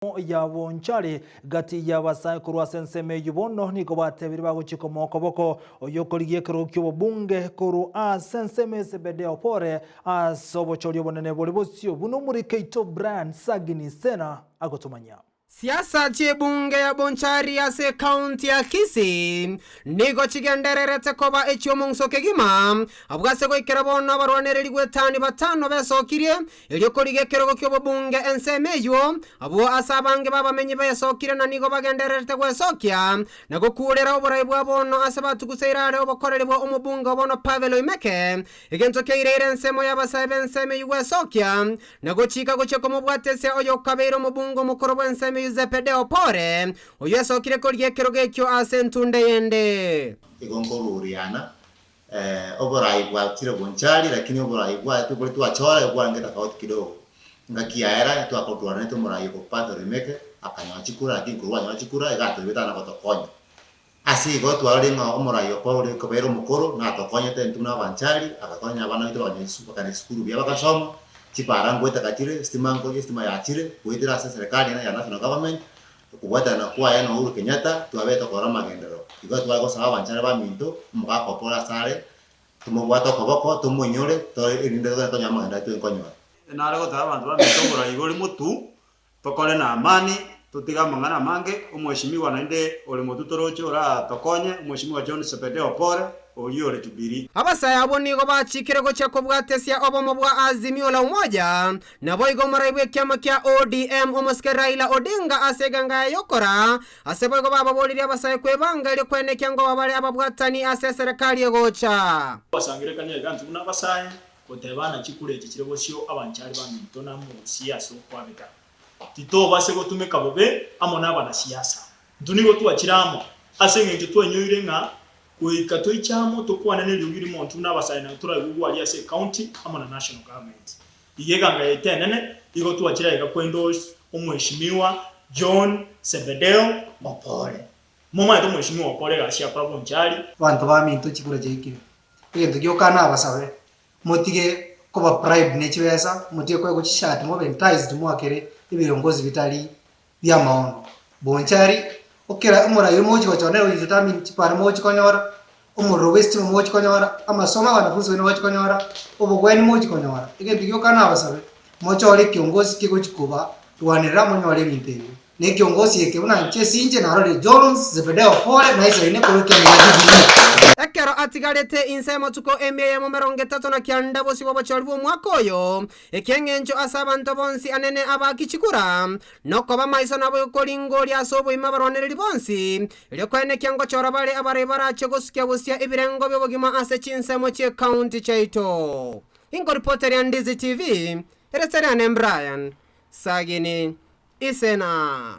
Ya Bonchari, gati y'abasae korwa ase ensemo eyio bono nigo batebire bagochia komoa okoboko oyokorigia ekerogo ki'obobunge korwa ase ensemo ya Zebedeo Opore ase obochori obonene bore bosio buna omorikeito Brian Sagini Sena agotomanyia. Siasa chi'ebunge ya Bonchari ase ekaunti ya Kisii nigo chigendererete koba echi'omong'uso kegima, abwo ase goikera bono abarwanereri gwetani batano besokirie Erio korigia ekerogo ki'obobunge ensemo eyio, abwo ase abange b'abamenyi besokire na nigo bagendererete gwesokia, na gokuurera oborai bwa bono ase batuguseire are obokoreri bwa omobunge o bono Pavel Oimeke, egento kiaireire ensemo y'abasae b'ensemo eyio gwesokia, na gochika gochia komobwatesia oyokabeire omobunge omokoro bw'ensemo eyio Zebedeo Opore, oyio esokire korigia ekerogo ekio ase entunda eyende. Igo nkoruriana Oborai bwachire bonchari lakini oborai bwaye boria twachora bwarenge tofauti kidogo. Engaki yaera twakorwanete omorai oko Patrick Oimeke akanyora chikura lakini korwa anyora chikura iga atoibete tana gotokonya. Ase igo twarorire ng'a omorai oko ore kobaira omokoro natokonyete intwe buna abanchari agakonya abana baito bakanyora chisu bakagenda chisukuru buya bagasoma, chipara ngoeteka chire, estima nko estima yachire goetera ase eserekari eye ya national government. Okobwatana kwaye na Uhuru Kenyatta twabete tokora amagenderero. Igo tware gosaba abanchara baminto, omogaka opore asare, tomobwate okoboko, tomoinyore, tore erinde togende tonyore amagenderero aye twenkonyora. Nare goteba abanto baminto oborai bore motu, tokore na amani, totige amang'ana amange, omweshimiwa naende ore motu toroche oratokonye, omweshimiwa John Sebedeo Opore, oria ore Jubilee. Abasae abwo nigo bachikire gochia kobwatesia obomo bwa Azimio la Umoja Naboigo omorai bw'ekiama kia ODM omosike Raila Odinga ase eganga yaye y'okoraa, ase boigo bababoririe abasae kwebanga erio kwenekia ngoba bare ababwatani ase eserekari egocha. Basangererekania iga intwe buna abasae, goteba ng'a chikura echi chire bosio abanchari baminto na mogosie ase okwabeka. Titobase gotumeka bobe amo nabanasiasa. Intwe nigo twachire amo, ase engencho twainyoire ng'a goika toiche amo tokwane neriogi rimo intwe buna abasae na toraigwe gwaria ase ecounty amo na national government. Iga eganga yaito enene igo twachire aiga koendorse omweshimiwa John Sebedeo Opore. Momanyete omweshimiwa Opore egasi akora bonchari. Abanto baminto chikura chiaikire. Egento gioka nabasabe, motige koba bribed ne chibesa, motige koegwa chishati mobe enticed moakere ebiongozi bitari bi'amaono. Bonchari, okera omorai oria mogochi gochora nere ogochi determine chipara mogochi konyora, omorero bwa estima mogochi konyora, amasomo abanafunsi baino bagochi konyora, obogweni mogochi konyora. Egento gioka nabasabe, mochore ekiongosi kegochi kobarwanerera monyore ebinto ebio. Na ekiongosi eke buna inche ase inche narorire Jones, Zebedeo, Pole, na Isaine korwa ekiama gia Jubilee. Ekero atigarete inse y'amatuko emia eyemo emerongo etato na kianda bosio bw'obochori bw'omwaka oyo, Eki'engencho ase abanto bonsi anene abaaki chikura, nokoba maiso nabo koringoria ase oboima abarwanereri bonsi, erio koenekia ngochora bare abarai barache gosukia gosia ebirengo bi'obogima ase chinsemo chi'ecounty chiaito. Inkoripoteria Ndizi TV, Ereseriane Brian, Sagini, Isena.